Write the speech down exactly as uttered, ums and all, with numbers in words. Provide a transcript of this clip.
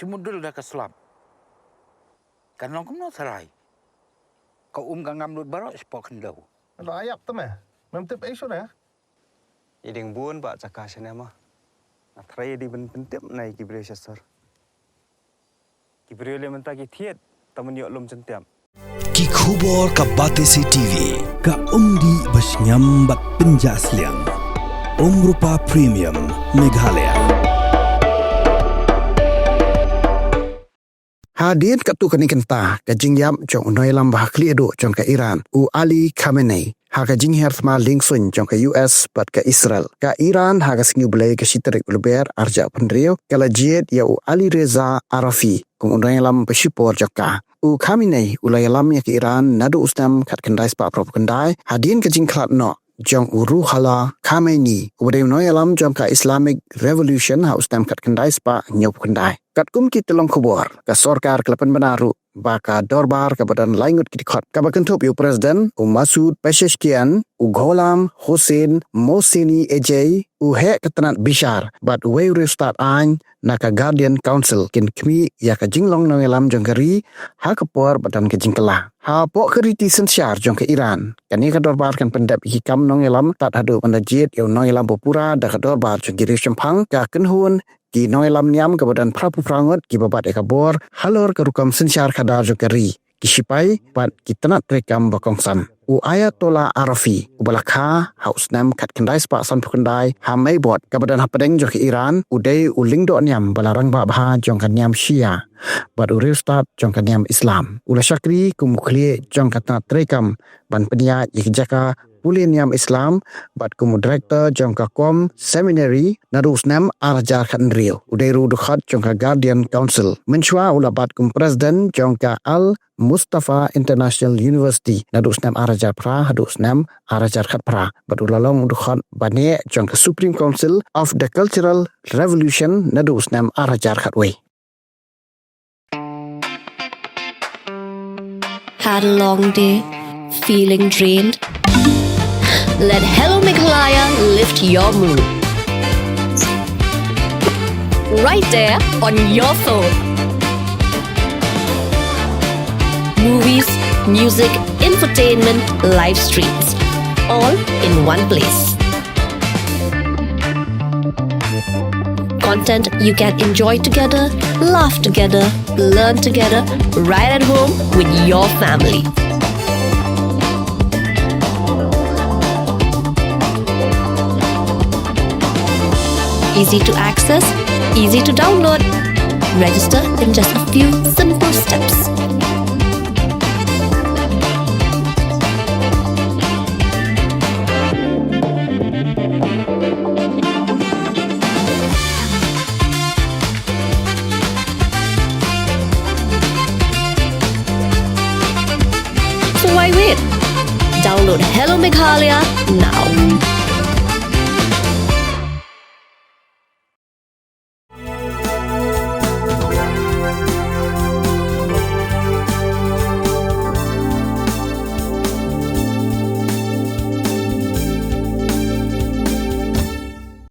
Te mudul da ka slap. Kan long kumno tharai. Ka um ka ngam lut baroh shapoh khyndew. Lo ayap te me. Mem tip ei shuh ne? I ding bun ba jaka shane ma. Nga tharai i ding ban pyntip na i ki briew sha sor. Ki briew le mynta ki thied ta man ïoh lum jyntiap. Ki khubor ka Batesi T V, ka umdih ba sngem bad pynjah sliang. Umrupa Premium, Meghalaya. Hadien katto katne kynta, ka jingïap jong u nongïalam ba ha khlieh haduh jong ka Iran, u Ali Khamenei, ha ka jinghiar thma liengsuiñ jong ka U S bad ka Israel. Ka Iran ha ka sngi U Blei ka shi tarik u Lber arhajar arphew hynriew, ka la jied ïa u Ali Reza Arafi kum u nongïalam ba shipor jong ka. U Khamenei u la ïalam ïa ka Iran naduh u snem khatkhyndai spah phra phew khyndai, hadien ka jingkhlad noh jong u Ruhollah Khomeini, uba dei u nongïalam jong ka Islamic Revolution ha u snem khatkhyndai spah hynñiew phew khyndai. Katkum ki tyllong khubor, ka sorkar ka la pynbna ruh ba ka dorbar kaba don lai ngut ki dkhot, kaba kynthup ïa u President, u Masoud Pezeshkian, u Gholam Hossein Mohseni Ejei, u heh ka tnat bishar bad uwei u riewstad aiñ na ka Guardian Council, kin khmih ïa ka jinglong nongïalam jong ka ri ha ka por ba don ka jingkylla. Hapoh ka riti synshar jong ka Iran, kane ka dorbar kan pyndep ïa ki kam nongïalam tad haduh ban da jied ïa u nongïalam ba pura da ka dorbar jong ki riew shemphang, ka kynhun ki nongïalam niam kaba don phra phew phra ngut kiba bat ïa ka bor halor ka rukom synshar khadar jong ka ri, ki shipai bad ki tnat treikam ba kongsan. U Ayatollah Arafi, uba la kha ha u snem khatkhyndai spah sanphew khyndai ha Maybad kaba don hapdeng jong ka Iran, u dei u lyngdoh niam ba la rangbah bha jong ka niam Shia bad u riewstad jong ka niam Islam. U la shakri kum u khlieh jong ka tnat treikam ban pynïaid ïa ka jaka pule niam Islam bad kum u director jong ka Qom Seminary naduh u snem arhajar khathynriew. U dei ruh u dkhot jong ka Guardian Council. Mynshuwa u la bat kum president jong ka Al Mustafa International University naduh u snem arhajar phra haduh u snem arhajar khatphra, bad u la long u dkhot ba neh jong ka Supreme Council of the Cultural Revolution naduh u snem arhajar khatwei. Had a long day? Feeling drained? Let Hello Meghalaya lift your mood. Right there on your phone. Movies, music, entertainment, live streams, all in one place. Content you can enjoy together, laugh together, learn together, right at home with your family. Easy to access, easy to download. Register in just a few simple steps. So why wait? Download Hello Meghalaya now.